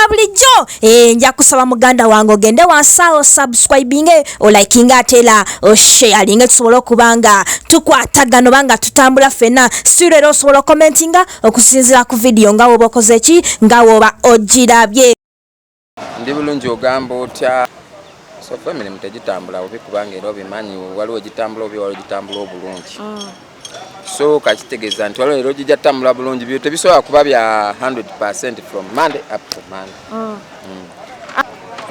Nga bulijjo nja kusaba muganda wange ogende wansi awo subscribinge, olikinge, ate era osharinge, tusobole okuba nga tukwatagana oba nga tutambula ffenna. Si leero osobola okomentinga okusinziira ku vidiyo nga woba okoze ki, nga woba ogirabye. Ndi bulungi, ogamba otya? So far emirimu tegitambula bubi, kubanga era obimanyi, waliwo egitambula obubi, waliwo egitambula obulungi. So kakitegeeza nti waliwo era ogijja tutambula bulungi, byo tebisobola kuba bya 100 from Monday up to Monday.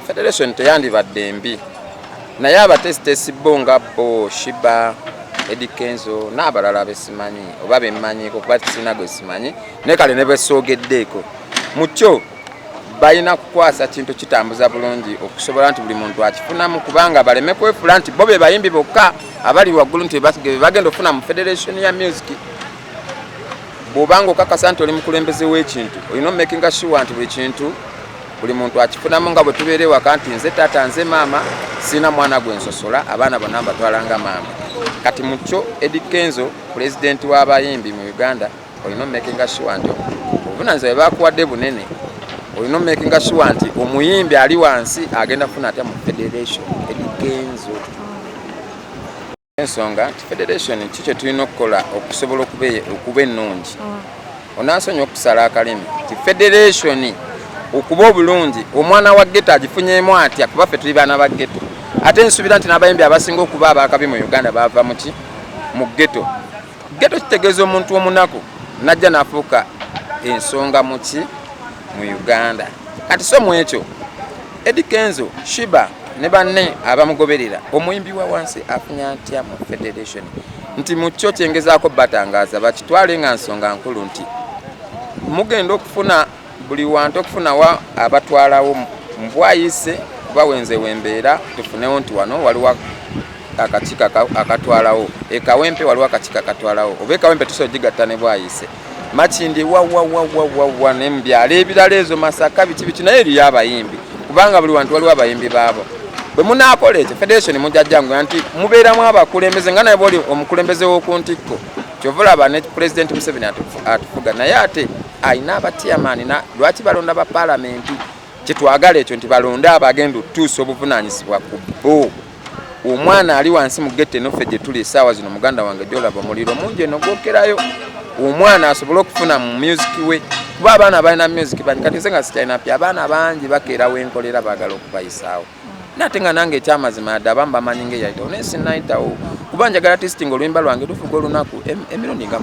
Federation teyandibadde mbi, naye abatesitesi bo nga bo Sheebah, Eddy Kenzo n'abalala besimanyi oba bemmanyiko, kuba sirina gwe simanyi, naye kale ne bwesoogeddeeko mu kyo, balina kukwasa kintu kitambuza bulungi okusobola nti buli muntu akifunamu, kubanga baleme kwefula nti bo be bayimbi bokka abali waggulu, nti be bagenda okufuna mu federation ya music. Bw'obanga okakasa nti oli mukulembeze w'ekintu, olina omakinga sure nti buli kintu buli muntu akifunamu, nga bwe tubeera ewaka nti nze taata, nze maama, sirina mwana gwe nsosola, abaana bonna mbatwala nga maama. Kati mu kyo Eddy Kenzo, pulezidenti w'abayimbi mu Uganda, olina omakinga sure nti obuvunanyizibwa bwe bakuwadde bunene, olina omakinga sure nti omuyimbi ali wansi agenda kufuna atya mu federation. Eddy Kenzo, ensonga nti federation ki kye tulina okukola okusobola okuba ennungi, onansonyi okusala akalimi nti federation okuba obulungi, omwana wa ghetto agifunyemu atya? Kuba ffe tuli baana ba ghetto, ate nsuubira nti n'abayimbi abasinga okuba abakabi mu Uganda bava muki? Mu ghetto. Ghetto kitegeeza omuntu omunaku najja n'afuuka ensonga muki? Mu Uganda. Kati so mu ekyo Eddy Kenzo, Sheebah ne banne abamugoberera, omuyimbi wa wansi afunye atya mu federation? Nti mu kyo kyengezaako batangaaza bakitwale nga nsonga nkulu nti mugenda okufuna buli wantu okufunawa abatwalawo mbwayise, kuba wenze wembeera tufunewo nti wano waliwo akakiiko akatwalawo, ekawempe waliwo akakiiko akatwalawo, oba ekawempe tusobola gigatta ne bwayise Makindi wawawawawawa ne mu byalo ebirala ezo Masaka, biki biki, naye eriyo abayimbi, kubanga buli wantu waliwo abayimbi baabo. Bwe munaakola ekyo, federation mujajjangu nti mubeeramu abakulembeze, nga naye bwoli omukulembeze w'oku ntikko. Kyova olaba ne Pulezidenti Museveni atufuga, naye ate alina abachairman. Na lwaki balonda ba paalamenti? Kyetwagala ekyo nti balonde abagenda otutuusa obuvunaanyizibwa ku bo. Omwana ali wansi mu ghetto eno ffe gye tuli essaawa zino, muganda wange, gyolaba omuliro mungi eno gwokerayo, omwana asobole okufuna mu music we, kuba abaana balina music bangi. Kati nze nga sikyalina pya, abaana bangi bakeera wenkolera baagala okubayisaawo, nate nga nange ekyamazima yadde abamu bamanyi nga eyayitawo, naye sinayitawo, kuba njagala artist nga oluyimba lwange luvuga olunaku emirundi nga 6.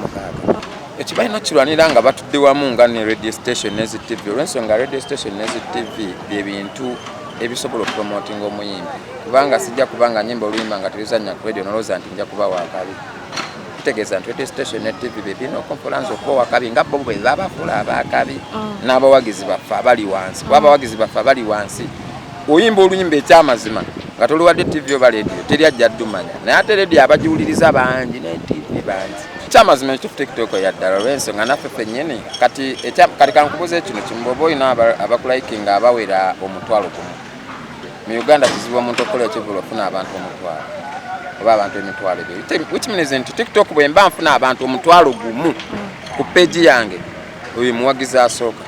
Ekyo balina okukirwanira nga batudde wamu nga ne radio station nezi TV, olw'ensonga radio station nezi TV bye bintu ebisobola okupromotinga omuyimbi, kubanga sijja kubanga nyimba oluyimba nga teruzannya ku radio nolowooza nti nja kuba wakabi. Kitegeeza nti radio station ne TV bye birina okunfulanza okuba wakabi, nga bo bwe babafuula abakabi n'abawagizi baffe abali wansi, kuba abawagizi baffe abali wansi, oyimba oluyimba ekyamazima nga toluwadde TV oba radio, teri ajja ddumanya, naye ate radio abagiwuliriza bangi ne TV bangi. Ekyamazima ekituufu, TikTok yaddala, olw'ensonga naffe ffennyini kati kati kankubuuza ekino kimu: bw'oba olina abakulayikinga abawera 10,000 mu Uganda, kizibu omuntu okukola ekivulu ofuna abantu 10,000 oba abantu 20,000, which means nti TikTok bwe mba nfuna abantu 10,000 ku page yange, oyo muwagizi asooka.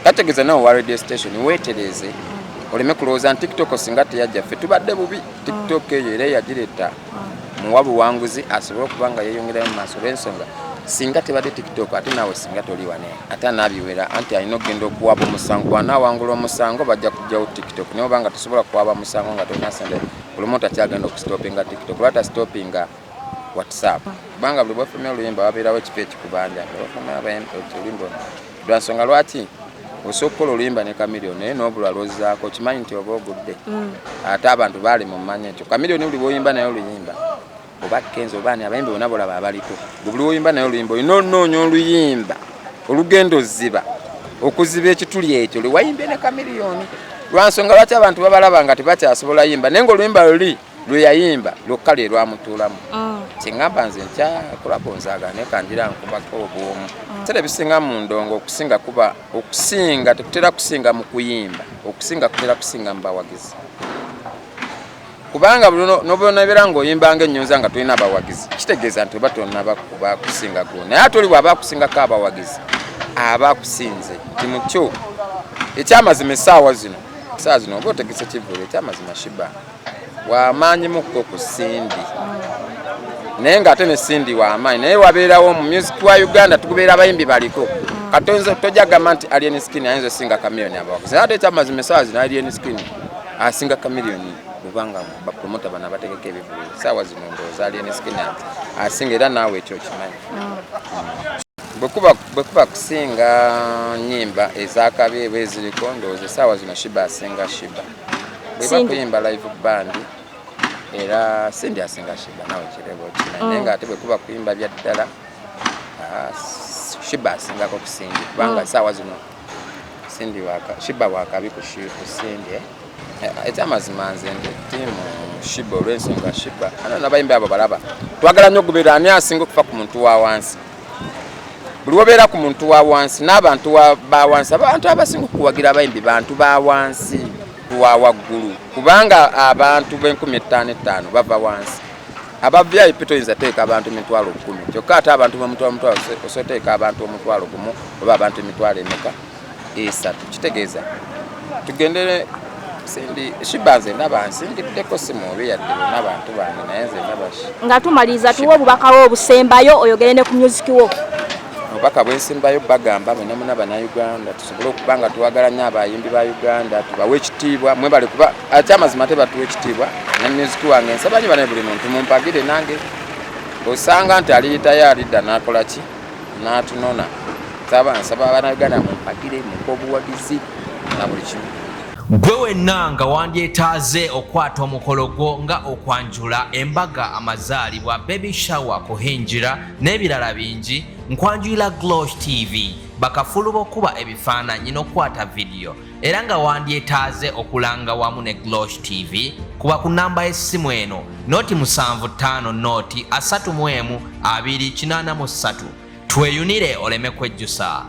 Kategeeza nawe wa radio station weetereeze, oleme kulowooza nti TikTok singa teyajja ffe tubadde bubi. TikTok eyo era eyagireeta muwa buwanguzi asobole okuba nga yeeyongerayo mu maaso, olw'ensonga singa tebadde TikTok, ate naawe singa toli wane. Ate anaabiwera anti alina okugenda okuwaba omusango, bw'anaawangula omusango bajja kugjawo TikTok, naye obanga tosobola kuwaba musango nga tolina sente, buli muntu akyagenda okustopinga TikTok, lwata stopinga WhatsApp? Kubanga buli bwefumya oluyimba wabeerawo ekifo ekikubanja, bwefumya oluyimba, lwansonga lwaki osobola okukola oluyimba ne Chameleone, naye n'obulwa lwozzaako, okimanyi nti oba ogudde, ate abantu baali mu mmanya ekyo. Chameleone buli bwoyimba naye oluyimba, oba Kenzo, oba ani, abayimbi bonna bolaba abaliko, gwe buli woyimba naye oluyimba olina onoonya oluyimba olugenda oziba okuziba ekituli ekyo lwe wayimbye ne Chameleone. Lwansonga lwaki abantu babalaba nga tebakyasobola yimba, naye nga oluyimba luli lwe yayimba lwokka lwe lwamutuulamu. Kyeŋŋamba nze nkyakolako nzaagala, naye kanjira nkubako obwomu. Biseera ebisinga mu ndongo okusinga kuba okusinga tekutera kusinga mu kuyimba, okusinga kutera kusinga mu bawagizi, kubanga nobonabeera ng'oyimbanga ennyonza nga tolina abawagizi, kitegeeza nti oba tonaba kuba kusinga gwo, naye ate oli bw'aba akusingako abawagizi aba akusinze. Nti mukyo Ekyamazima essaawa zino, essaawa zino oba otegese kivvulu, ekyamazima Sheebah wamaanyi mukko ku Cindy, naye ng'ate ne Cindy wamaanyi, naye wabeerawo mu music wa Uganda tukubeera abayimbi baliko. Kati tojja gamba nti Alien Skin ayinza osinga Chameleone abawagizi. Ate ekyamazima essaawa zino Alien Skin asinga Chameleone, kubanga bapromota bano abategeka ebivvulu essaawa zino, ndowooza Alien Skin asinga, era naawe ekyo okimanyi. Bwe kuba kusinga nyimba ezakabi eba eziriko, ndowooza essaawa zino Sheebah asinga Sheebah. Bweba Cindy. kuyimba live band, era Cindy asinga Sheebah, nawe kirebo okimanyi. Naye ngaate bwe kuba kuyimba bya ddala, Sheebah asingako ku Cindy, kubanga essaawa zino Cindy waka Sheebah wakabi ku Cindy, eh. Ekyamazima nze ndi team Sheebah, olw'ensonga Sheebah ano n'abayimbi abo balaba twagala nnyo okubeera ani asinga okufa ku muntu wa wansi. Buli wobeera ku muntu wa wansi n'abantu ba wansi, abantu abasinga okuwagira abayimbi bantu ba wansi wa waggulu, kubanga abantu b'5000 bava wansi. Aba VIP toyinza teeka abantu 100,000, kyokka ate abantu b'omutwalo mutwalo osoteeka abantu 10,000 oba abantu emitwalo emeka esatu. Kitegeeza tugendere Cindy. Sheebah nze ndaba nsingiddeko, si mubi yadde bonna bantu bange, naye nze ndaba Nga tumaliriza, tuwe obubaka wo obusembayo, oyogere ne ku music wo. Obubaka bwensimbayo, bagamba mwena muna Bannayuganda tusobole okuba nga twagala nnyo abayimbi ba Uganda, tubawe ekitiibwa. Mwebale kuba ate amazima tebatuwa ekitiibwa. Ne music wange nsaba nyo bane, buli muntu mumpagire nange, osanga nti aliyitayo alidda n'akola ki n'atunona. Nsaba Bannayuganda mumpagire, mumpe obuwagizi na buli kimu. Gwe wenna nga wandyetaaze okwata omukolo gwo nga okwanjula, embaga, amazaalibwa, baby shower, kuhinjira n'ebirala bingi, nkwanjulira Glosh TV, bakafulu b'okuba ebifaananyi n'okukwata vidiyo. Era nga wandyetaaze okulanga wamu ne Glosh TV, kuba ku namba y'essimu eno 075 0 31 283. Tweyunire oleme kwejjusa.